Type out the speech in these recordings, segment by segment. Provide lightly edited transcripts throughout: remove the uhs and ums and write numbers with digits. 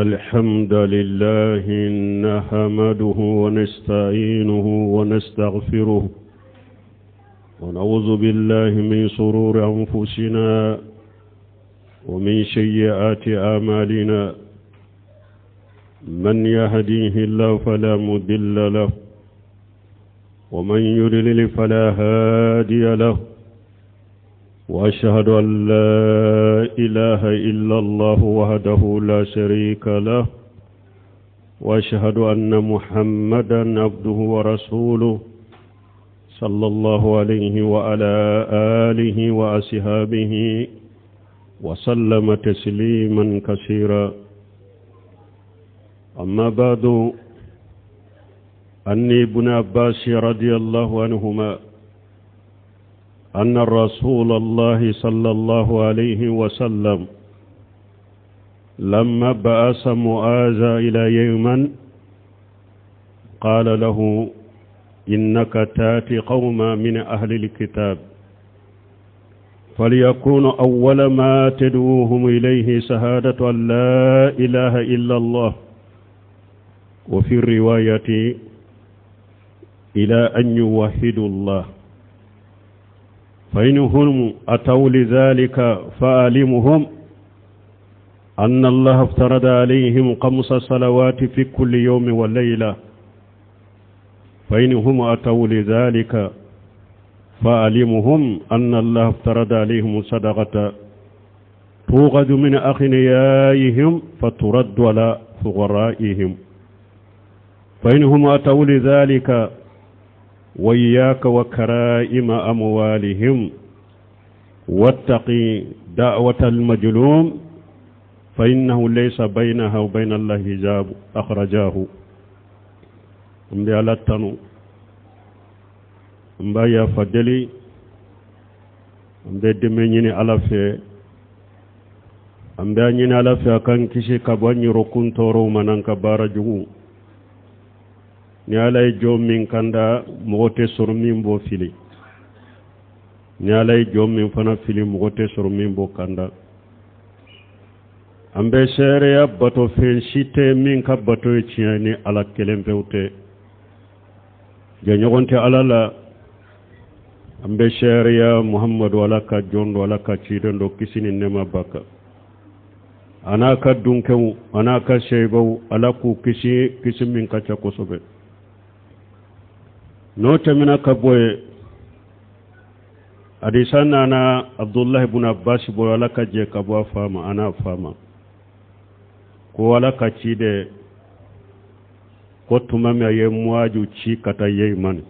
الحمد لله نحمده ونستعينه ونستغفره ونعوذ بالله من شرور أنفسنا ومن سيئات أعمالنا من يهديه الله فلا مضل له ومن يضلل فلا هادي له واشهد ان لا اله الا الله وحده لا شريك له واشهد ان محمدا عبده ورسوله صلى الله عليه وعلى اله واصحابه وسلم تسليما كثيرا اما بعد أني ابن عباس رضي الله عنهما أن رسول الله صلى الله عليه وسلم لما بعث معاذ إلى يمن قال له إنك تاتي قوما من أهل الكتاب فليكون أول ما تدعوهم إليه شهادة أن لا إله إلا الله وفي الرواية إلى أن يوحدوا الله فإنهم أتوا لذلك فألمهم أن الله افترض عليهم خمس صلوات في كل يوم وليلة فإنهم أتوا لذلك فألمهم أن الله افترض عليهم صدقة توغد من أغنيائهم فترد على فقرائهم فإنهم أتوا لذلك وإياك وكرائم أموالهم واتقي دعوة المجلوم فإنه ليس بينها وبين الله حجاب أخرجاه n bɛ ala tanu n b'a yafa deli n bɛ dɛmɛ ɲini ala fɛ an b'a ɲini ala fɛ a k'an kisi ka bɔ an yɔrɔkun tɔɔrɔw ma n'an ka baara jugu ni ala ye jɔn min kanda mɔgɔ tɛ sɔrɔ min b'o fili ni ala ye jɔn min fana fili mɔgɔ tɛ sɔrɔ min b'o kanda an bɛ seereya batofɛn si tɛ min ka bato ye tiɲɛ ni ala kelen pewu tɛ jɛɲɔgɔn tɛ ala la an bɛ seereya muhamadu ala ka jɔn don ala ka ciden don kisi ni nɛɛma b'a kan a n'a ka dunkɛw a n'a ka seyibaw ala k'u kisi kisi min ka ca kosɛbɛ n'o tɛmɛna ka bɔ yen hadisa nana abdullahi bun abbas bolo ala ka jɛ ka bɔ a fa ma a n'a fa ma ko ala ka ciden ko tuma min a ye muwaju ci ka taa yemani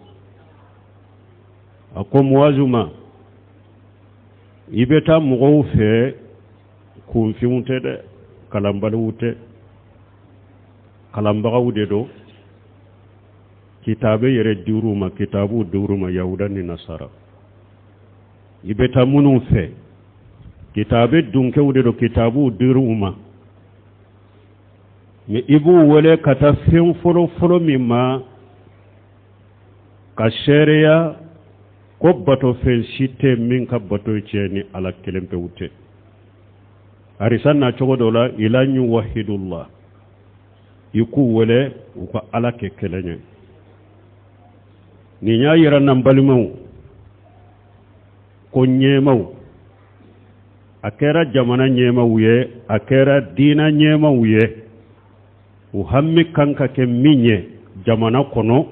a ko muwazu ma i bɛ taa mɔgɔw fɛ kunfinw tɛ dɛ kalanbaliw tɛ kalanbagaw de don kitabe yɛrɛ dir'u ma kitabu dir'u ma yahuda ni nasara i bɛ taa minnu fɛ kitabe dunkew de don kitabu dir'u ma mɛ i b'u wele ka taa fɛn fɔlɔ fɔlɔ min ma ka seereya ko batofɛn si tɛ min ka bato ye tiɲɛ ni ala kelen pewu tɛ hadisa na cogo dɔ la ila an yuwahidullah i k'u wele u ka ala kɛ kelen ye nin y'a yira n'an balimaw ko ɲɛmaw a kɛra jamana ɲɛmaw ye a kɛra diina ɲɛmaw ye u hami kan ka kɛ min ye jamana kɔnɔ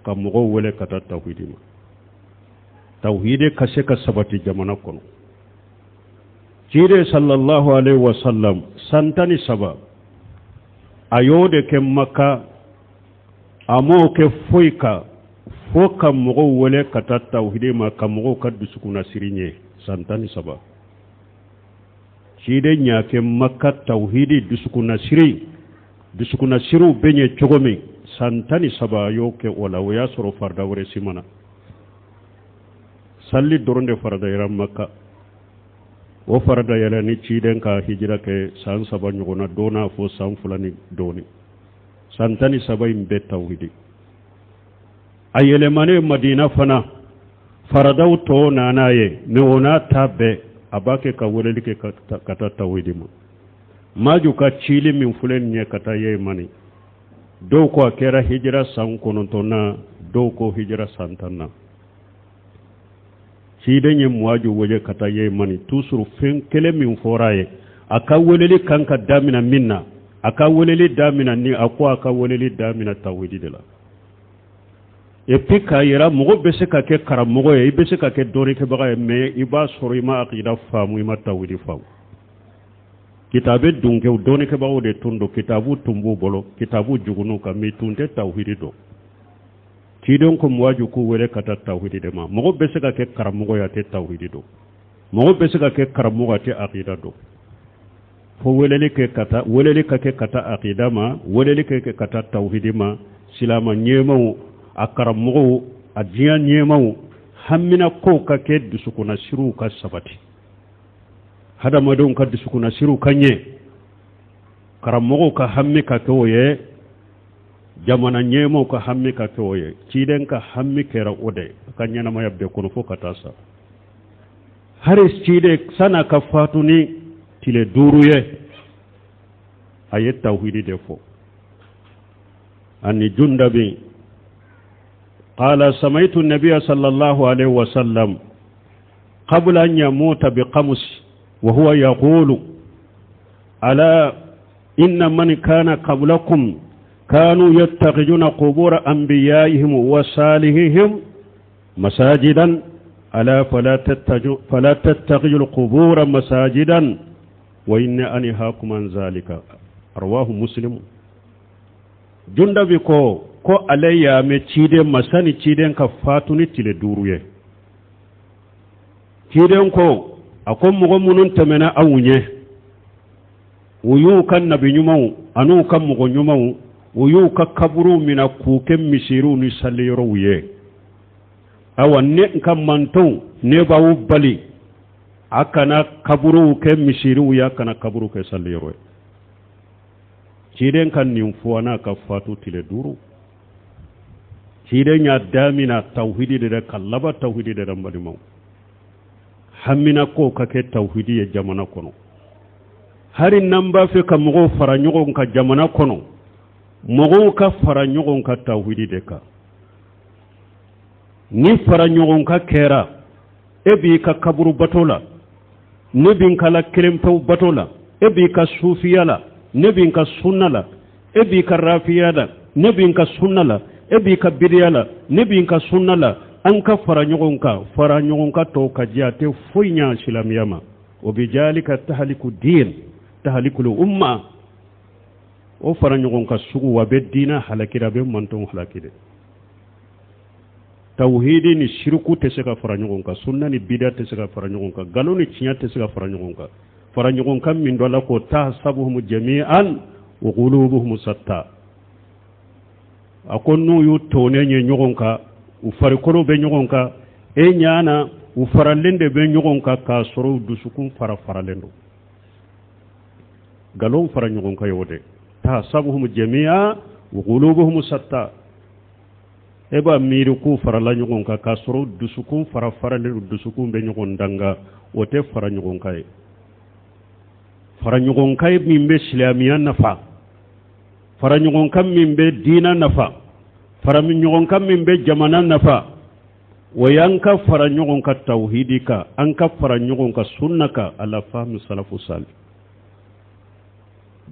ka mɔgɔw wele ka taa tawhidi ma tawhidi ka se ka sabati jamana kɔnɔ ciden sallallahu alaihi wasallam san 13 a y'o de kɛ maka a m'o kɛ foyi kan fo ka mɔgɔw wele ka taa tawhidi ma ka mɔgɔw ka dusukunnasiri ɲɛ san 13 ciden y'a kɛ maka tawhidi dusukunnasiri dusukunnasiriw bɛ ɲɛ cogo min san 13 a y'o kɛ o la o y'a sɔrɔ farida wɛrɛ si ma na sali dɔrɔn de faridayara maka o faridayara ni ciden ka hijira kɛ san 3 ɲɔgɔnna don n'a fɔ san 2 ni dɔɔni san 13 in bɛɛ tawhidi a yɛlɛmanen madina fana faradaw tɔw nana ye mɛ o n'a ta bɛɛ a b'a kɛ ka weleli kɛ ka taa tawhidi ma. Maju ka cili min filɛ nin ye ka taa Yemani, dɔw ko a kɛra hijira san 9nan, dɔw ko hijira san 10nan. Ciden ye Muwaju wele ka taa Yemani, toujours fɛn kelen min fɔra a ye, a ka weleli kan ka damina min na, a ka weleli damina ni a ko a ka weleli damina tawhidi de la. Et puis k'a yira mɔgɔ bɛ se ka kɛ karamɔgɔ ye, i bɛ se ka kɛ dɔnnikɛbaga ye, mais i b'a sɔrɔ i ma akida faamu, i ma tawhidi faamu. Kitabu dunkɛw dɔnnikɛbagaw de tun don, kitabu tun b'u bolo, kitabu jugun'u kan, mais tun tɛ tawhidi dɔn. Ciden ko Muwaju k'u wele ka taa tawhidi de ma. Mɔgɔ bɛ se ka kɛ karamɔgɔ ye, a tɛ tawhidi dɔn. Mɔgɔ bɛ se ka kɛ karamɔgɔ, a tɛ akida dɔn. Fo weleli kɛ ka taa, weleli ka kɛ ka taa akida ma, weleli ka kɛ ka taa tawhidi ma. Silama ɲɛmaw, a karamɔgɔw, a diɲɛ ɲɛmaw, hamina kow ka kɛ dusukunnasiriw ka sabati, hadamadenw ka dusukunnasiriw ka ɲɛ, karamɔgɔw ka hami ka kɛ o ye, jamana ɲɛmaw ka hami ka kɛ o ye. Ciden ka hami kɛra o de a ka ɲɛnamaya bɛɛ kɔnɔ fo ka taa sa. Hari ciden san'a ka fatu ni tile 5 ye, a ye tawhidi de fɔ. Ani Jundabi qala samaitu nabiya sallallahu alaihi wasallam qabla an yamuta bi qamus wa huwa yaqulu ala inna man kana qablakum kanu yattakhiduna qubura anbiya'ihim wa salihihim masajidan ala fala tattakhidul qubura masajidan wa inni anhaakum an zalika rawahu Muslim. Jundabi ko ale y'a mɛn ciden ma sani ciden ka fatu ni tile 5 ye. Ciden ko a ko mɔgɔ minnu tɛmɛna aw ɲɛ, u y'u ka nabi ɲumanw an'u ka mɔgɔ ɲumanw, u y'u ka kaburuw minɛ k'u kɛ misiriw ni saliyɔrɔw ye. Awa ne n ka mantɔnw, ne b'aw bali a kana kaburuw kɛ misiriw ye, a kana kaburuw kɛ saliyɔrɔ ye. Ciden ka nin fɔ n'a ka fatu tile 5. Ciden y'a damina tawhidi de la ka laban tawhidi de la. N balimaw, hamina kow ka kɛ tawhidi ye jamana kɔnɔ. Hari n'an b'a fɛ ka mɔgɔw fara ɲɔgɔn kan jamana kɔnɔ, mɔgɔw ka fara ɲɔgɔn kan tawhidi de kan. Ni fara ɲɔgɔn kan kɛra, e b'i ka kaburu bato la, ne b'i ka la kelen pewu bato la, e b'i ka sufiya la, ne b'i ka sunna la, e b'i ka rafiya la, ne b'i ka sunna la, e b'i ka bidiya la, ne b'i ka sunna la. An ka fara ɲɔgɔn kan, fara ɲɔgɔn kan tɔw ka jɛ, a tɛ foyi ɲɛ silamɛya ma. O bɛ jalika tahaliku diin tahalikul umma. O fara ɲɔgɔn kan sugu a bɛ diinɛ halaki, a bɛ mantɔnw halaki dɛ. Tawhidi ni siriku tɛ se ka fara ɲɔgɔn kan, sunna ni bida tɛ se ka fara ɲɔgɔn kan, nkalon ni tiɲɛ tɛ se ka fara ɲɔgɔn kan. Fara ɲɔgɔn kan min dɔ la ko tahsabuhum jami'an wa qulubuhum shatta. A ko n'u y'u tonnen ye ɲɔgɔn kan, u farikolo bɛ ɲɔgɔn kan, e ɲana u faralen de bɛ ɲɔgɔn kan k'a sɔrɔ u dusukun fara faralen don. Nkalon fara ɲɔgɔn kan y'o de tahsabuhum jami'an wa qulubuhum shatta. E b'a miiri k'u farala ɲɔgɔn kan k'a sɔrɔ dusukun fara faralen don, dusukun bɛ ɲɔgɔn danga. O tɛ fara ɲɔgɔn kan ye. Fara ɲɔgɔn kan ye min bɛ silamɛya nafa, fara ɲɔgɔn kan min bɛ diinɛ nafa, fara ɲɔgɔn kan min bɛ jamana nafa, o y'an ka fara ɲɔgɔn kan tawhidi kan, an ka fara ɲɔgɔn kan sunna kan, ala fahmi salafu salih.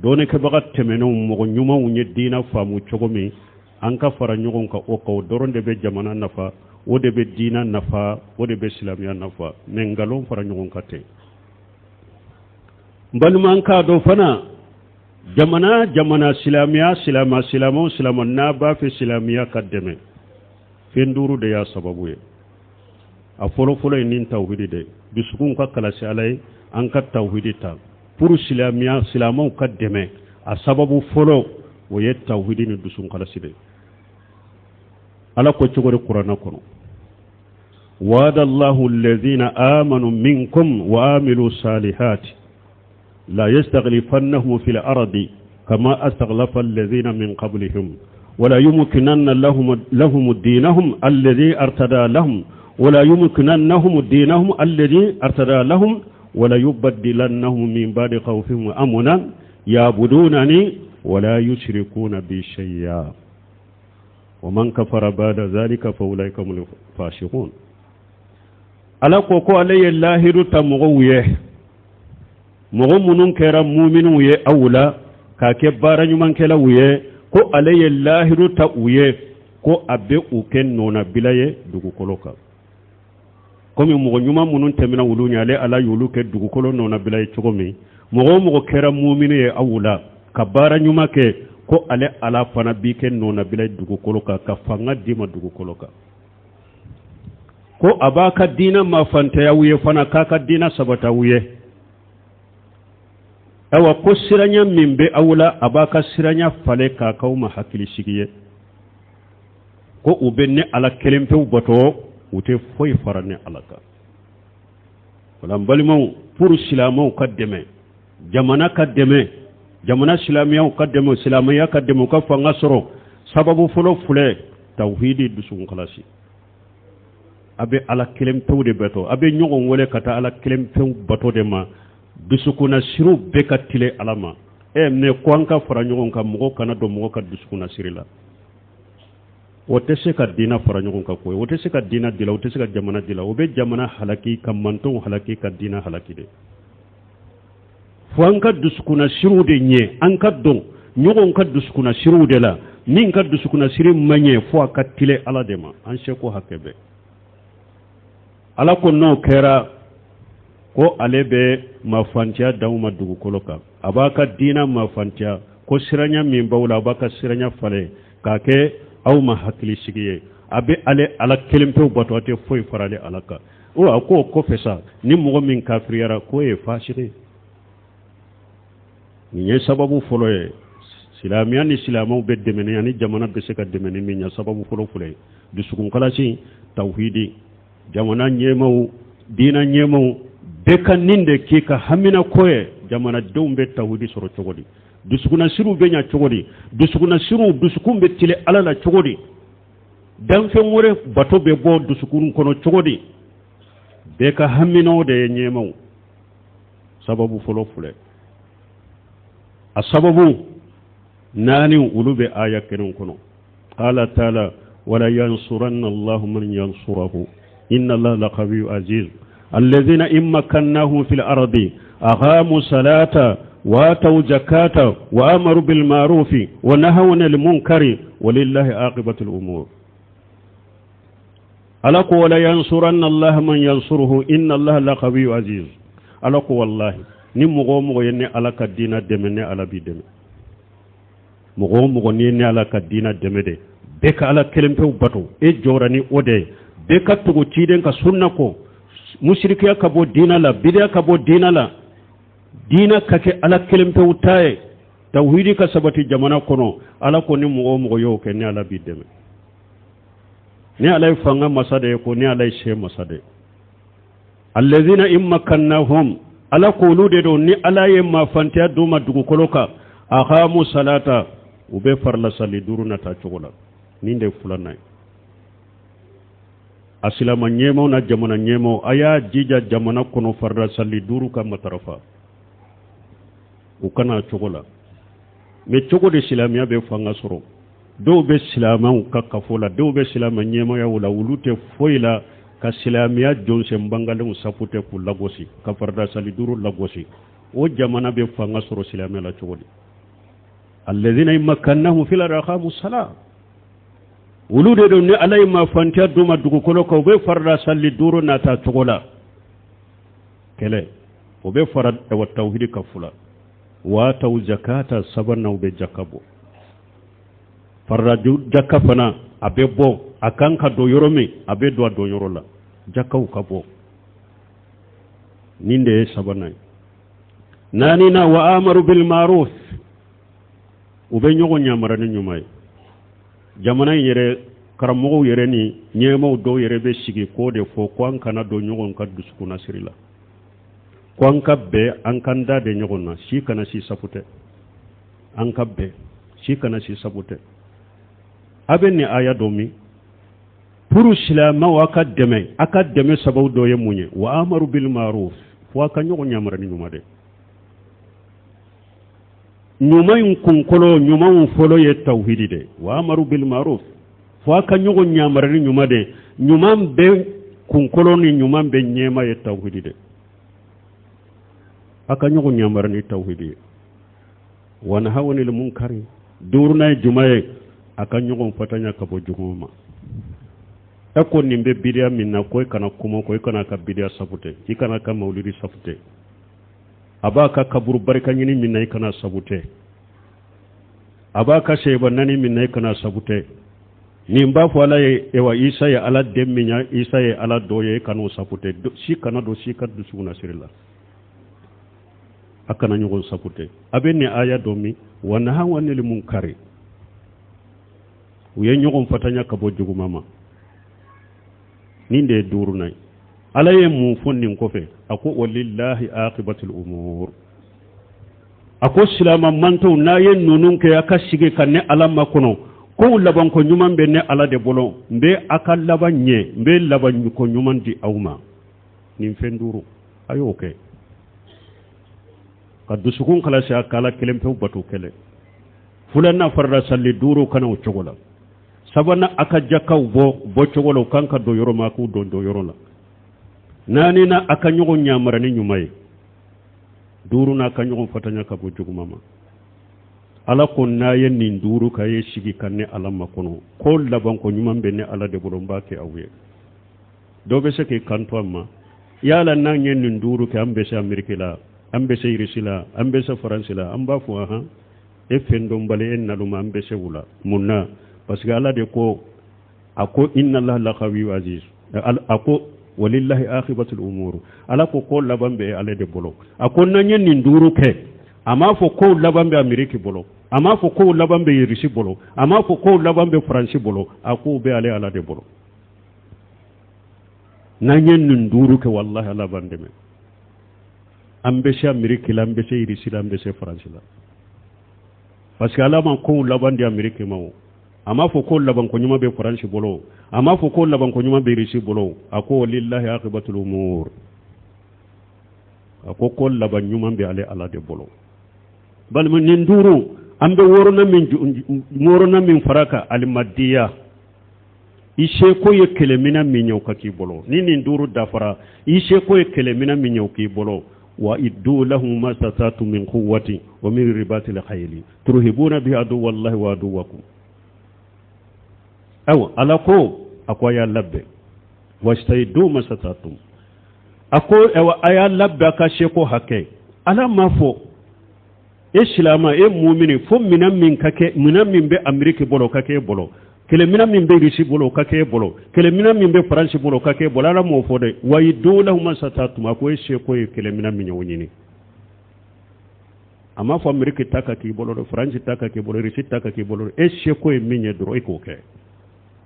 Dɔnnikɛbaga tɛmɛnenw, mɔgɔ ɲumanw ye diinɛ faamu cogo min, an ka fara ɲɔgɔn kan o kan. O dɔrɔn de bɛ jamana nafa, o de bɛ diinɛ nafa, o de bɛ silamɛya nafa. Mais nkalon fara ɲɔgɔn kan tɛ. N balima, an k'a dɔn fana, jamana jamana, silamɛya silamɛ, silamɛ o silamɛ n'a b'a fɛ silamɛya ka dɛmɛ, fɛn 5 de y'a sababu ye. A fɔlɔfɔlɔ ye nin tawhidi de, dusukun ka kalasi Ala ye, an ka tawhidi ta pour silamɛya, silamɛw ka dɛmɛ. A sababu fɔlɔ o ye tawhidi ni dusukun kalasi de. Ala ko cogo di kuranɛ kɔnɔ? Wa'ada Allahu alladhina amanu minkum wa amilu salihati la yastakhlifannahum fil ardi kama astakhlafa alladhina min qablihim wala yumkinanna lahum dinahum alladhi artada lahum wala yumkinannahum dinahum alladhi artada lahum wala yubaddilannahum min ba'di khawfihim amna. yabudunani wala yushrikuna bi shay'a wa man kafara ba'da zalika fa ulaika humul fasiqun. Ala ko ko ale ye lahidu ta mɔgɔw ye, mɔgɔ minnu kɛra muminuw ye aw la k'a kɛ baara ɲumankɛlaw ye, ko ale ye lahidu ta u ye ko a bɛ u kɛ nɔnabila ye dugukolo kan. Komi mɔgɔ ɲuman minnu tɛmɛna olu ɲɛ, ale Ala y'olu kɛ dugukolo nɔnabila ye cogo min, mɔgɔ o mɔgɔ kɛra muminu ye aw la ka baara ɲuman kɛ, ko ale Ala fana b'i kɛ nɔnabila ye dugukolo kan, ka fanga d'i ma dugukolo kan, ko a b'a ka diina mafantaya u ye fana, k'a ka diina sabata u ye. Ayiwa, ko siranya min bɛ aw la, a b'a ka siranya falen k'a k'aw ma hakilisigi ye, ko u bɛ ne Ala kelen pewu bato, u tɛ foyi fara ne Ala kan. Wala n balimaw, pour silamɛw ka dɛmɛ, jamana ka dɛmɛ, jamana silamɛyaw ka dɛmɛ, silamɛya ka dɛmɛ, u ka fanga sɔrɔ, sababu fɔlɔ filɛ, tawhidi, dusukun kalasi. A bɛ Ala kelen pewu de bato, a bɛ ɲɔgɔn wele ka taa Ala kelen pewu bato de ma, dusukunnasiriw bɛɛ ka tilen Ala ma. Mais ko an ka fara ɲɔgɔn kan, mɔgɔ kana don mɔgɔ ka dusukunnasiri la, o tɛ se ka diina fara ɲɔgɔn kan koyi, o tɛ se ka diina dila, o tɛ se ka jamana dila, o bɛ jamana halaki, ka mantonw halaki, ka diina halaki de. Fo an ka dusukunnasiriw de ɲɛ, an ka don ɲɔgɔn ka dusukunnasiriw de la. Min ka dusukunnasiri ma ɲɛ, fo a ka tilen Ala de ma, an seko hakɛ bɛɛ. Ala ko n'o kɛra, ko ale bɛ mafantiya d'aw ma dugukolo kan, a b'a ka diina mafantiya, ko siranya min b'aw la, a b'a ka siranya falen k'a kɛ aw ma hakilisigi ye, a bɛ ale Ala kelen pewu bato, a tɛ foyi fara ale Ala kan. O a ko o kɔfɛ sa, ni mɔgɔ min kafiriyara, k'o ye fasigi ye. Nin ye sababu fɔlɔ ye silamɛya ni silamɛw bɛ dɛmɛni ani jamana bɛ se ka dɛmɛni min ɲɛ. Sababu fɔlɔ fɔlɔ ye dusukunkalasi, tawhidi. Jamana ɲɛmaw, diina ɲɛmaw bɛɛ ka nin de k'i ka hamina ko ye: jamanadenw bɛ tawhidi sɔrɔ cogo di, dusukunnasiriw bɛ ɲɛ cogo di, dusukunnasiriw, dusukun bɛ tilen Ala la cogo di, danfɛn wɛrɛ bato bɛ bɔ dusukun kɔnɔ cogo di. Bɛɛ ka haminaw de ye ɲɛmaw. Sababu fɔlɔ filɛ. A sababu naani, olu bɛ aya kelen kɔnɔ. Qala taala wala yansuranna allahu man yansurahu inna allaha laqawiyyu aziz alladhina in makkannahum fil ardi aqamu salata wa ataw zakata wa amaru bil ma'rufi wa nahaw anil munkari walillahi aqibatul umur. Ala ko wala yansuranna allaha man yansuruhu inna allaha laqawiyyu aziz. Ala ko wallahi, ni mɔgɔ o mɔgɔ ye ne Ala ka diina dɛmɛ, ne Ala b'i dɛmɛ. Mɔgɔ o mɔgɔ ni ye ne Ala ka diina dɛmɛ de, bɛɛ ka Ala kelen pewu bato, e jɔra ni o de ye, bɛɛ ka tugu ciden ka sunna kɔ, musirikiya ka bɔ diina la, bidiya ka bɔ diina la, diina ka kɛ Ala kelen pewu ta ye, tawhidi ka sabati jamana kɔnɔ. Ala ko ni mɔgɔ o mɔgɔ y'o kɛ, ne Ala b'i dɛmɛ. Ne Ala ye fanga masa de ye, ko ne Ala ye se masa de ye. Alladhina in makkannahum, Ala ko olu de don ni Ala ye mafantiya d'u ma dugukolo kan, aqamu salata, u bɛ farila sali duuru nata cogo la. Nin de filanan ye. A silama ɲɛmaw na jamana ɲɛmaw, a y'a jija jamana kɔnɔ farila sali duuru ka matarafa, u kana cogo la. Mais cogo de silamɛya bɛ fanga sɔrɔ? Dɔw bɛ silamɛw ka kafo la, dɔw bɛ silamɛ ɲɛmayaw la, olu tɛ foyi la ka silamɛya jɔnsen bangalenw safu tɛ k'u lagosi, ka farida sali duuru lagosi. O jamana bɛ fanga sɔrɔ silamɛya la cogo di? Alladhina in makkannahum fil ardi aqamu salat, olu de don ni Ala ye mafantiya d'u ma dugukolo kan, u bɛ farida sali duuru nata cogo la. Kɛlɛ o bɛ fara wa tawhidi ka fula wa ataw zakata, sabanan, u bɛ jaka bɔ. Farida jaka fana, a bɛ bɔ, a kan ka don yɔrɔ min, a bɛ don a don yɔrɔ la, jakaw ka bɔ. Nin de ye sabanan ye. Naaninan, wa amaru bil ma'ruf, u bɛ ɲɔgɔn yamara ni ɲuman ye. Jamana in yɛrɛ karamɔgɔw yɛrɛ ni ɲɛmaw dɔw yɛrɛ bɛ sigi k'o de fɔ, ko an kana don ɲɔgɔn ka dusukunnasiri la, ko an ka bɛn, an k'an da de ɲɔgɔn na, si kana si safu tɛ, an ka bɛn, si kana si sabu tɛ. A bɛ nin aya dɔ min pour silamɛw a ka dɛmɛ, a ka dɛmɛ sababu dɔ ye mun ye? Wa amaru bil ma'ruf, fo a ka ɲɔgɔn yamara ni ɲuman de. Ɲuman in kunkolo, ɲumanw fɔlɔ ye tawhidi de. Wa amaru bil maruf, fo a ka ɲɔgɔn yamari ni ɲuman de. Ɲuman bɛɛ kunkolo ni ɲuman bɛɛ ɲɛma ye tawhidi de. A ka ɲɔgɔn yamari ni tawhidi ye. Wa nahaw anil munkari, duurunan ye jumɛn ye? A ka ɲɔgɔn fatanya ka bɔ juguman ma. E ko nin bɛ bidiya min na, ko e kana kuma, ko e kana ka bidiya sabute, i kana ka mawulidi sabute, a b'a ka kaburu barika ɲini min na, i kana sabute, a b'a ka seyba nani min na, i kana sabute, nin b'a fɔ ala ye, ewa Isa ye Ala den min ye, Isa ye Ala dɔ ye, i kan'o sabute. Si kana don si ka dusukunnasiri la. A kana ɲɔgɔn sabute. A bɛ nin aya dɔn min, wa nahaw anil munkari, u ye ɲɔgɔn fatanya ka bɔ juguman ma. Nin de ye duurunan ye. Ala ye mun fɔ nin kɔfɛ? A ko walillahi aqibatul umur. A ko silama mantow, n'a ye ninnu kɛ, a ka sigi ka ne Ala makɔnɔ, kow labanko ɲuman bɛ ne Ala de bolo. N bɛ a ka laban ɲɛ, n bɛ labanko ɲuman di aw ma. Nin fɛn duuru, a y'o kɛ ka dusukun kalasi, a k'Ala kelen pewu bato kɛlɛ. Filanan, farida salli duuru kana o cogo la. Sabanan, a ka jakaw bɔ bɔcogo la, u kan ka don yɔrɔ ma, a k'u don don yɔrɔ la. Naaninan, a ka ɲɔgɔn yamara ni ɲuman ye. Duurunan, a ka ɲɔgɔn fatanya ka bɔ juguman ma. Ala ko n'a ye nin duuru ka ye sigi ka ne Ala makɔnɔ, ko labanko ɲuman bɛ ne Ala de bolo, n b'a kɛ aw ye. Dɔ bɛ se k'i kanto a ma: yala n'an ye nin duuru kɛ, an bɛ se Ameriki la, an bɛ se Irisi la, an bɛ se Faransi la? An b'a fɔ: ahan, e fɛn dɔnbali, e naloma, an bɛ se u la. Mun na? Parce que Ala de ko, a ko inna Allaha laqawiyu aziz. A ko walillahi aqibatul umur. Ala ko ko laban bɛ ale de bolo. A ko n'an ye nin duuru kɛ, a m'a fɔ ko laban bɛ Ameriki bolo, a m'a fɔ ko laban bɛ Irisi bolo, a m'a fɔ ko laban bɛ Faransi bolo, a k'o bɛ ale Ala de bolo. N'an ye nin duuru kɛ, wallahi Ala b'an dɛmɛ. An bɛ se Ameriki la, an bɛ se Irisi la, an bɛ se Faransi la, parce que Ala ma kow laban di Ameriki ma. O a m'a fɔ ko labanko ɲuman bɛ Faransi bolo, a m'a fɔ ko labanko ɲuman bɛ Irisi bolo. A ko walillahi aqibatul umur. A ko ko laban ɲuman bɛ ale Ala de bolo. Balima, nin duuru, an bɛ wɔɔrɔnan min fara kan, alimadiya, i seko ye kɛlɛminɛ min ye, o ka k'i bolo. Ni nin duuru dafara, i seko ye kɛlɛminɛ min ye, o k'i bolo. Wa iddu lahum ma stata'tum min quwwati wa min ribatil khayli turhibuna bihi aduwwallahi wa aduwwakum. Ayiwa, Ala ko, a ko a y'a labɛn, wastaidu ma stata'tum. A ko ayiwa, a y'a labɛn a ka seko hakɛ. Ala m'a fɔ e silama, e mumini, fo minɛn min ka kɛ, minɛn min bɛ Ameriki bolo, o ka kɛ e bolo, kɛlɛminɛn min bɛ Irisi bolo, o ka kɛ e bolo, kɛlɛminɛn min bɛ Faransi bolo, o ka kɛ e bolo. Ala m'o fɔ dɛ. Wa iddu lahum ma stata'tum. A ko e seko ye kɛlɛminɛn min ye, o ɲini. A m'a fɔ Ameriki ta ka k'i bolo dɛ, Faransi ta ka k'i bolo, Irisi ta ka k'i bolo. E seko ye min ye dɔrɔn, e k'o kɛ.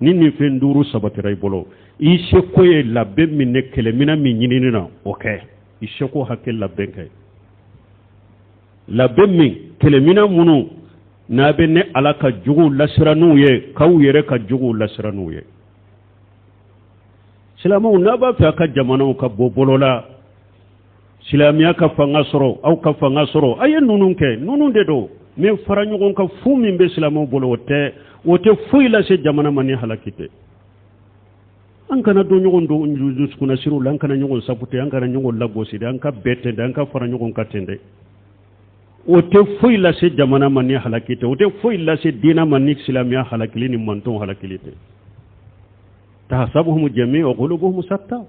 Ni nin fɛn duuru sabatira i bolo, i seko ye labɛn min ne kɛlɛminɛn min ɲinini na, o kɛ. I seko hakɛ labɛn kɛ, labɛn min, kɛlɛminɛn minnu n'a bɛ ne Ala ka juguw lasiran n'u ye, k'aw yɛrɛ ka juguw lasiran n'u ye. Silamɛw, n'a b'a fɛ a ka jamanaw ka bɔ bolo la, silamɛya ka fanga sɔrɔ, aw ka fanga sɔrɔ, a ye ninnu kɛ. Ninnu de don min fara ɲɔgɔn kan fu min bɛ silamɛw bolo, o tɛ foyi lase jamana ma ni halaki tɛ. An kana don ɲɔgɔn don dusukunnasiriw la, an kana ɲɔgɔn sabute, an kana ɲɔgɔn lagosi dɛ, an ka bɛɛ ten dɛ, an ka fara ɲɔgɔn kan ten dɛ. O tɛ foyi lase jamana ma ni halaki tɛ, o tɛ foyi lase diinɛ ma ni silamɛya halakili ni mantɔn halakili tɛ. Tahasabuhum jami'an wa qulubuhum shatta.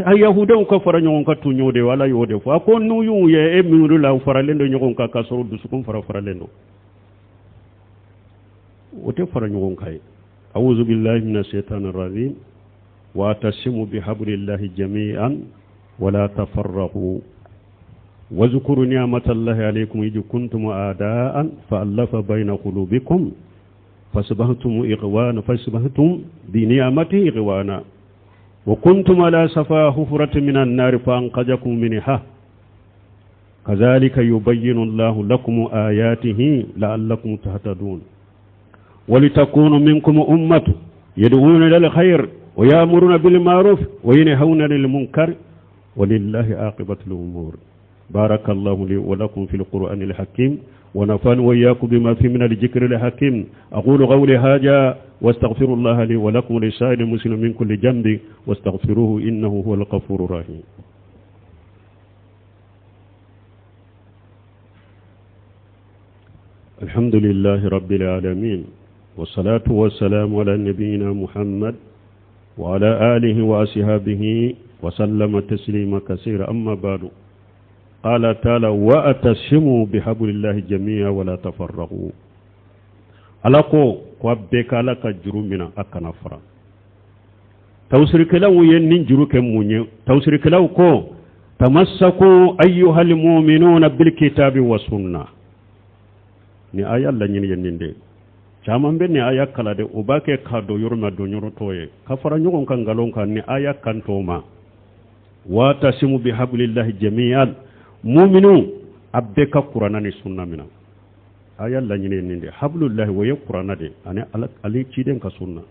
A yahudaw ka fara ɲɔgɔn kan tun y'o de ye. Ala y'o de fɔ. A ko n'u y'u ye, e miiri la u faralen don ɲɔgɔn kan, k'a sɔrɔ dusukun fara faralen don. O tɛ fara ɲɔgɔn kan ye. Awuzu billahi mina shaitani rajim. Wa atasimu bihablillahi jami'an wala tafarraqu wazkuru ni'matallahi alaykum idh kuntum a'da'an fa'alafa bayna qulubikum fasbahtum ikhwana fasbahtum bi ni'matihi ikhwana wa kuntum ala safa hufratin minan nar fa anqadhakum minha kazalika yubayyinu Allahu lakum ayatihi la'allakum tahtadun. ولتكون منكم أمة يدعون إلى الخير ويأمرون بالمعروف وينهون عن المنكر ولله عاقبة الأمور. بارك الله لي ولكم في القرآن الحكيم ونفعني وإياكم بما فيه من الذكر الحكيم. أقول قولي هذا واستغفر الله لي ولكم ولسائر المسلمين من كل ذنب واستغفروه إنه هو الغفور الرحيم. الحمد لله رب العالمين، والصلاة والسلام على نبينا محمد وعلى آله وأصحابه وسلم تسليما كثيرا. أما بعد، قال تعالى: واعتصموا بحبل الله جميعا ولا تفرقوا. Ala ko ko a bɛɛ ka Ala ka juru mina, a kana fara. Tawusirikɛlaw ye nin juru kɛ mun ye? Tawusirikɛlaw ko: تمسكوا أيها المؤمنون بالكتاب والسنة. Ni aya laɲini ye nin de. Caman bɛ nin aya kala de, o b'a kɛ k'a don yɔrɔ min, don yɔrɔ t'o ye, ka fara ɲɔgɔn kan nkalon kan. Ni aya kan t'o ma. واعتصموا بحبل الله جميعا, muminu, a bɛɛ ka Kuranna ni sunna mina. Aya laɲini ye nin de. حبل الله, o ye Kuranna de ani ale ciden ka sunna.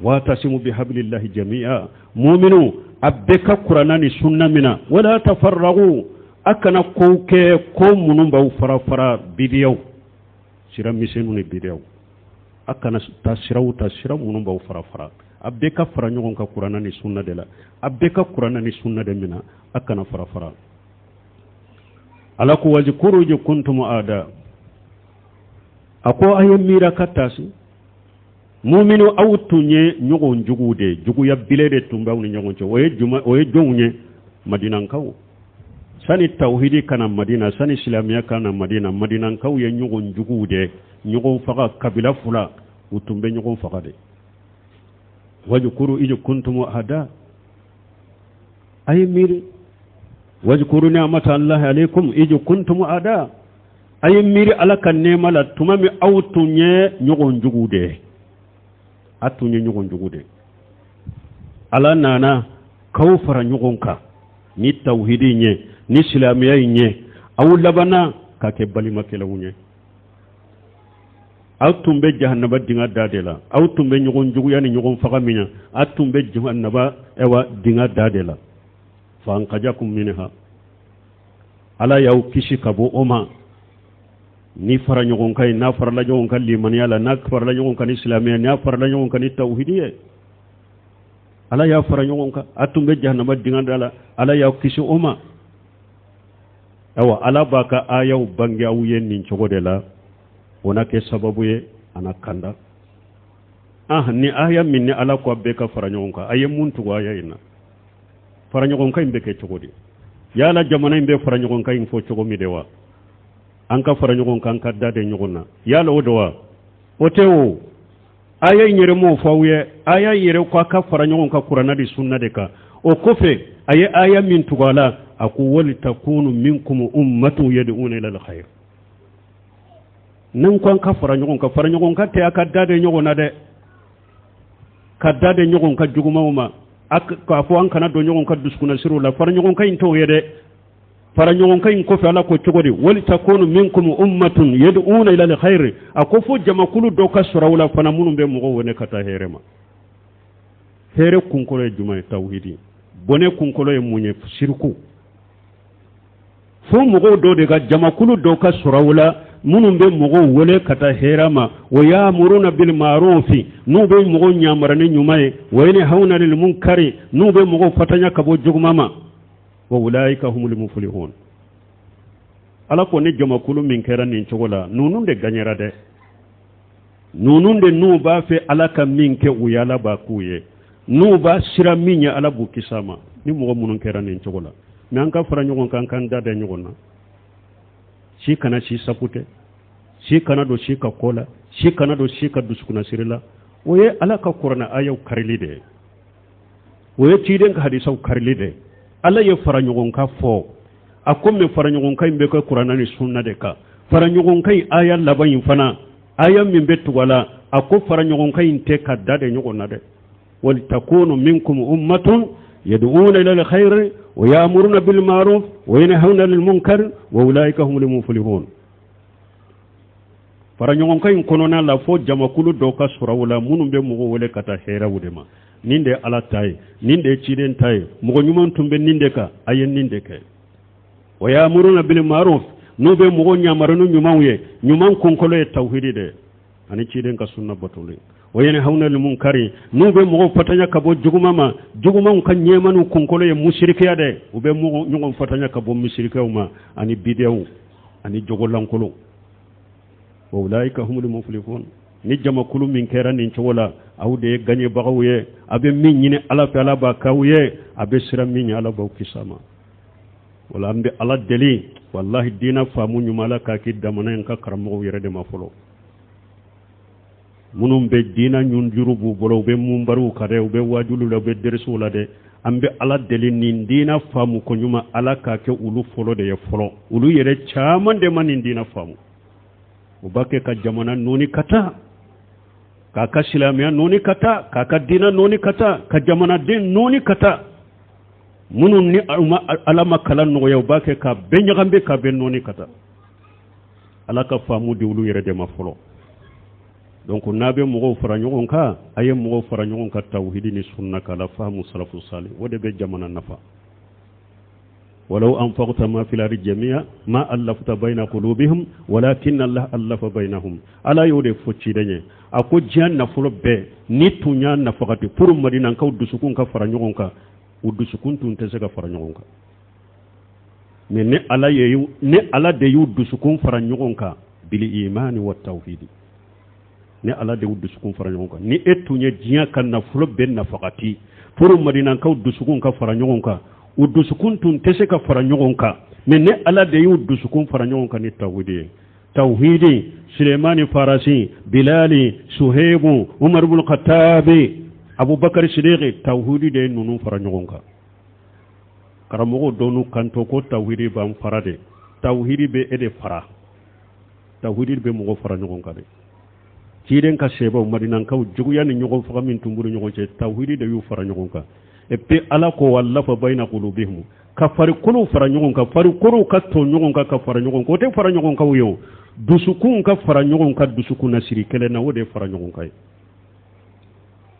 واعتصموا بحبل الله جميعا, muminu, a bɛɛ ka Kuranna ni sunna mina. ولا تفرقوا, a kana kow kɛ ko minnu b'aw fara fara, bidiyaw, sira misɛnninw ni bidiyaw. A kana taa siraw ta, sira minnu b'aw fara fara. A bɛɛ ka fara ɲɔgɔn kan Kuranna ni sunna de la. A bɛɛ ka Kuranna ni sunna de mina, a kana fara fara. Ala ko: واذكروا إذ كنتم أعداء. A ko a ye miira ka taasi, muminu, aw tun ye ɲɔgɔn juguw de, juguya bile de tun b'aw ni ɲɔgɔn cɛ. O ye juma? O ye jɔnw ye? Madinankaw. Sani tawhidi kana Madina, sani silamɛya kana Madina, Madinankaw ye ɲɔgɔn juguw de, ɲɔgɔn faga. Kabila fila, u tun bɛ ɲɔgɔn faga de. واذكروا إذ كنتم أعداء, a ye miiri. واذكروا نعمة الله عليكم إذ كنتم أعداء, a ye miiri Ala ka nɛɛma la tuma min aw tun ye ɲɔgɔn jugu de ye. A tun ye ɲɔgɔn jugu de, Ala nana k'aw fara ɲɔgɔn kan ni tawhidi ye, ni silamɛya in ye. Aw labanna ka kɛ balimakɛlaw ye. Aw tun bɛ jahanaba dinga da de la. Aw tun bɛ ɲɔgɔn juguya ni ɲɔgɔn faga min na, aw tun bɛ jahanaba ɛwa dinga da de la. فأنقذكم منها, Ala y'aw kisi ka bɔ o ma ni fara ɲɔgɔn kan ye, n'a farala ɲɔgɔn kan limaniya la, n'a farala ɲɔgɔn kan ni silamɛya, n'a farala ɲɔgɔn kan ni tawhidi ye. Ala y'a fara ɲɔgɔn kan. A tun bɛ jahanama dinga da la, Ala y'aw kisi o ma. Ayiwa, Ala b'a ka ayaw bange aw ye nin cogo de la, o na kɛ sababu ye a na kanda. Ah, ni aya min ni Ala ko a bɛɛ ka fara ɲɔgɔn kan, a ye mun tugu aya in na? Fara ɲɔgɔn kan in bɛ kɛ cogo di? Yala jamana in bɛ fara ɲɔgɔn kan in fɔ cogo min de wa? An ka fara ɲɔgɔn kan ka da de ɲɔgɔn na, yala o de wa? O tɛ. O aya in yɛrɛ m'o fɔ aw ye. Aya in yɛrɛ ko a ka fara ɲɔgɔn kan Kuranna de sunna de kan. O kɔfɛ, a ye aya min tugu a la, a ko: ولتكن منكم أمة يدعون إلى الخير. N'an ko an ka fara ɲɔgɔn kan, fara ɲɔgɔn kan tɛ a ka da de ɲɔgɔn na dɛ, ka da de ɲɔgɔn ka jugumanw ma, k'a fɔ an kana don ɲɔgɔn ka dusukunnasiriw la. Fara ɲɔgɔn kan in t'o ye dɛ. Fara ɲɔgɔn kan in kɔfɛ, Ala ko cogo di? ولتكن منكم أمة يدعون إلى الخير. A ko fo jamakulu dɔ ka sɔrɔ aw la fana, minnu bɛ mɔgɔw wele ka taa hɛrɛ ma. Hɛrɛ kunkolo ye jumɛn ye? Tawhidi. Bɔnɛ kunkolo ye mun ye? Siriku. Fo mɔgɔw dɔw de ka jamakulu dɔw ka sɔrɔ aw la, minnu bɛ mɔgɔw wele ka taa hɛrɛ ma. ويأمرون بالمعروف, n'u bɛ mɔgɔw ɲamara ni ɲuman ye. وينهون عن المنكر, n'u bɛ mɔgɔw fatanya ka bɔ juguman ma. وأولئك هم المفلحون. Ala ko ni jamakulu min kɛra nin cogo la, ninnu de gagnera dɛ. Ninnu de, n'u b'a fɛ Ala ka min kɛ u ye, Ala b'a k'u ye. N'u b'a sira min ye, Ala b'u kisi a ma. Ni mɔgɔ minnu kɛra nin cogo la. Mais an ka fara ɲɔgɔn kan k'an da da ɲɔgɔn na, si kana si saku tɛ, si kana don si ka ko la, si kana don si ka dusukunnasiri la, o ye Ala ka Kuranɛ ayaw karili de ye, o ye ciden ka hadisaw karili de ye. Ala ye fara ɲɔgɔn kan fɔ, a ko min fara ɲɔgɔn kan in bɛ kɛ Kuranɛ ni sunna de kan. Fara ɲɔgɔn kan in aya laban in fana, aya min bɛ tugu a la, a ko fara ɲɔgɔn kan in tɛ ka da de ɲɔgɔn na dɛ. ولتكن منكم أمة يدعون إلى الخير ويأمرون بالمعروف وينهون عن المنكر وأولئك هم المفلحون. Fara ɲɔgɔn kan in kɔnɔna la, fo jamakulu dɔw ka sɔrɔ aw la, minnu bɛ mɔgɔw wele ka taa hɛrɛw de ma. Nin de ye Ala ta ye, nin de ye ciden ta ye, mɔgɔ ɲuman tun bɛ nin de kan, a ye nin de kɛ. Wa ya'muruna bil ma'ruf, n'u bɛ mɔgɔw yamaru ni ɲumanw ye. Ɲuman kunkolo ye tawhidi de ani ciden ka sunna batoli. Wa yanhauna anil munkari, n'u bɛ mɔgɔw fatanya ka bɔ juguman ma. Jugumanw ka ɲɛmaniw kunkolo ye musirikiya dɛ. U bɛ mɔgɔ ɲɔgɔn fatanya ka bɔ musirikiyaw ma ani bidiyaw ani jogolankolon. Wa ulaika humul muflihun. Ni jamakulu min kɛra nin cogo la, aw de ye gaɲɛbagaw ye. A bɛ min ɲini Ala fɛ, Ala b'a k'aw ye. A bɛ siran min ɲɛ, Ala b'aw kisi a ma. Wala an bɛ Ala deli, walahi, diinɛ faamu ɲuman, Ala k'a k'i jamana in ka karamɔgɔw yɛrɛ de ma fɔlɔ. Minnu bɛ diinɛ ɲunjuru b'u bolo, u bɛ munbariw kan dɛ, u bɛ wajuliw la, u bɛ derisiw la dɛ, an bɛ Ala deli, nin diinɛ faamu ko ɲuman, Ala k'a kɛ olu fɔlɔ de ye fɔlɔ. Olu yɛrɛ caman de ma nin diinɛ faamu. U b'a kɛ ka jamana nɔɔni ka taa, k'a ka silamɛya nɔɔni ka taa, k'a ka diinɛ nɔɔni ka taa, ka jamanaden nɔɔni ka taa. Minnu ni Ala ma kalan nɔgɔya, u b'a kɛ ka bɛɛ ɲagambi, ka bɛɛ nɔɔni ka taa. Ala ka faamu di olu yɛrɛ de ma fɔlɔ. Donc n'a bɛ mɔgɔw fara ɲɔgɔn kan, a ye mɔgɔw fara ɲɔgɔn kan tawhidi ni sunna k'a la faamu salafu sali, o de bɛ jamana nafa. Walaw anfaqta ma fil ardi jami'a ma allafta bayna qulubihim walakin Allah allafa bainahum. Ala y'o de fɔ ciden ye. A ko diɲɛ nafolo bɛɛ ni tun y'a nafagati pour Madinakaw dusukun ka fara ɲɔgɔn kan, u dusukun tun tɛ se ka fara ɲɔgɔn kan. Mais ni Ala ye, ni Ala de y'u dusukun fara ɲɔgɔn kan bil imani wa tawhidi, ni Ala de y'u dusukun fara ɲɔgɔn kan. Ni e tun ye diɲɛ ka nafolo bɛɛ nafagati pour Madinakaw dusukun ka fara ɲɔgɔn kan, u dusukun tun tɛ se ka fara ɲɔgɔn kan. Mais ni Ala de y'u dusukun fara ɲɔgɔn kan ni tawhidi ye, tawhidi, Sulemani Farasi, Bilali, Suhebu, Umar ibn Khattabi, Abubakar Sidiki, tawhidi de ye ninnu fara ɲɔgɔn kan. Karamɔgɔw dɔw kanto ko tawhidi b'an fara de. Tawhidi bɛ e de fara, tawhidi bɛ mɔgɔ fara ɲɔgɔn kan de. Ciden ka sebaw, Madinakaw, juguya ni ɲɔgɔn faga min tun b'u ni ɲɔgɔn cɛ, tawhidi de y'u fara ɲɔgɔn kan. Et puis Ala ko wallafa bayna qulubihim, ka farikolow fara ɲɔgɔn kan, farikolow ka to ɲɔgɔn kan, ka fara ɲɔgɔn kan, o tɛ fara ɲɔgɔn kan ye o. Dusukunw ka fara ɲɔgɔn kan dusukun na siri kelen na, o de ye fara ɲɔgɔn kan ye.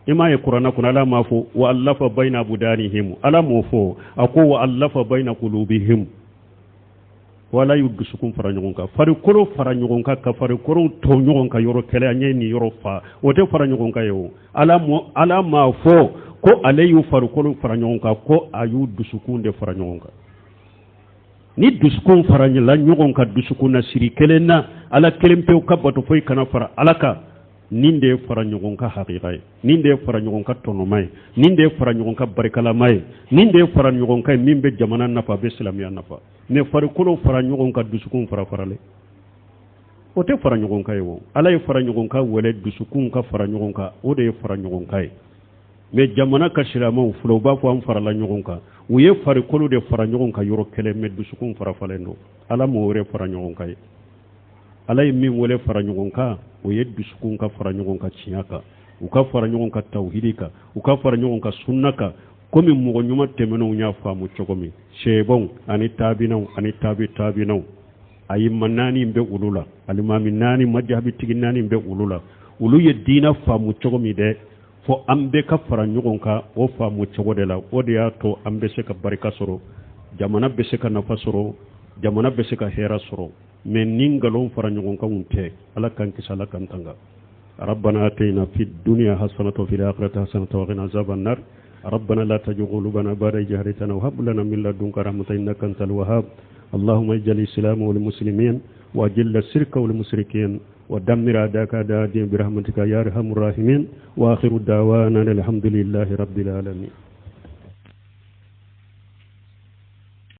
I m'a ye kuranna kɔnɔ, Ala m'a fɔ wa allafa bayna abudanihim, Ala m'o fɔ. A ko wa allafa bayna qulubihim, ko Ala y'u dusukun fara ɲɔgɔn kan. Farikolo fara ɲɔgɔn kan, ka farikolo to ɲɔgɔn kan yɔrɔ kɛlɛ, an ye nin yɔrɔ fa, o tɛ fara ɲɔgɔn kan ye o. Ala m'a fɔ ko ale y'u farikolo fara ɲɔgɔn kan, ko a y'u dusukun de fara ɲɔgɔn kan. Ni dusukun fara ɲɔgɔn kan dusukun na siri kelen na, Ala kelen pewu ka bato, foyi kana fara Ala kan, nin de ye fara ɲɔgɔn kan hakika ye, nin de ye fara ɲɔgɔn kan tɔnɔma ye, nin de ye fara ɲɔgɔn kan barikalama ye, nin de ye fara ɲɔgɔn kan ye min bɛ jamana nafa, a bɛ silamɛya nafa. Mais farikolo fara ɲɔgɔn kan dusukun fara faralen, o tɛ fara ɲɔgɔn kan ye o. Ala ye fara ɲɔgɔn kan wele dusukun ka fara ɲɔgɔn kan, o de ye fara ɲɔgɔn kan ye. Mais jamana ka silamɛw filɛ, u b'a fɔ an farala ɲɔgɔn kan, u ye farikolo de fara ɲɔgɔn kan yɔrɔ kelen, mais dusukun fara faralen don. Ala m'o yɛrɛ fara ɲɔgɔn kan ye. Ala ye min wele fara ɲɔgɔn kan, o ye dusukun ka fara ɲɔgɔn kan tiɲɛ kan, u ka fara ɲɔgɔn kan tawhidi kan, u ka fara ɲɔgɔn kan sunna kan, komi mɔgɔ ɲuman tɛmɛnenw y'a faamu cogo min, sɛbɛnw ani taabinaw ani taabi taabinaw. Ayima naani bɛ olu la, alimami naani, majahabitigi naani bɛ olu la. Olu ye diinɛ faamu cogo min dɛ, fo an bɛɛ ka fara ɲɔgɔn kan o faamu cogo de la. O de y'a to an bɛ se ka barika sɔrɔ, jamana bɛ se ka nafa sɔrɔ, jamana bɛ se ka hɛrɛ sɔrɔ. Mais ni nkalon fara ɲɔgɔn kanw tɛ, Ala k'an kisi, Ala k'an tanga. ربنا آتنا في الدنيا حسنة وفي الآخرة حسنة وقنا عذاب النار. ربنا لا تزغ قلوبنا بعد إذ هديتنا وهب لنا من لدنك رحمة إنك أنت الوهاب. اللهم اجعل الإسلام والمسلمين، وأذل الشرك والمشركين، ودمر أعداءك أعداء الدين برحمتك يا أرحم الراحمين. وآخر دعوانا الحمد لله رب العالمين.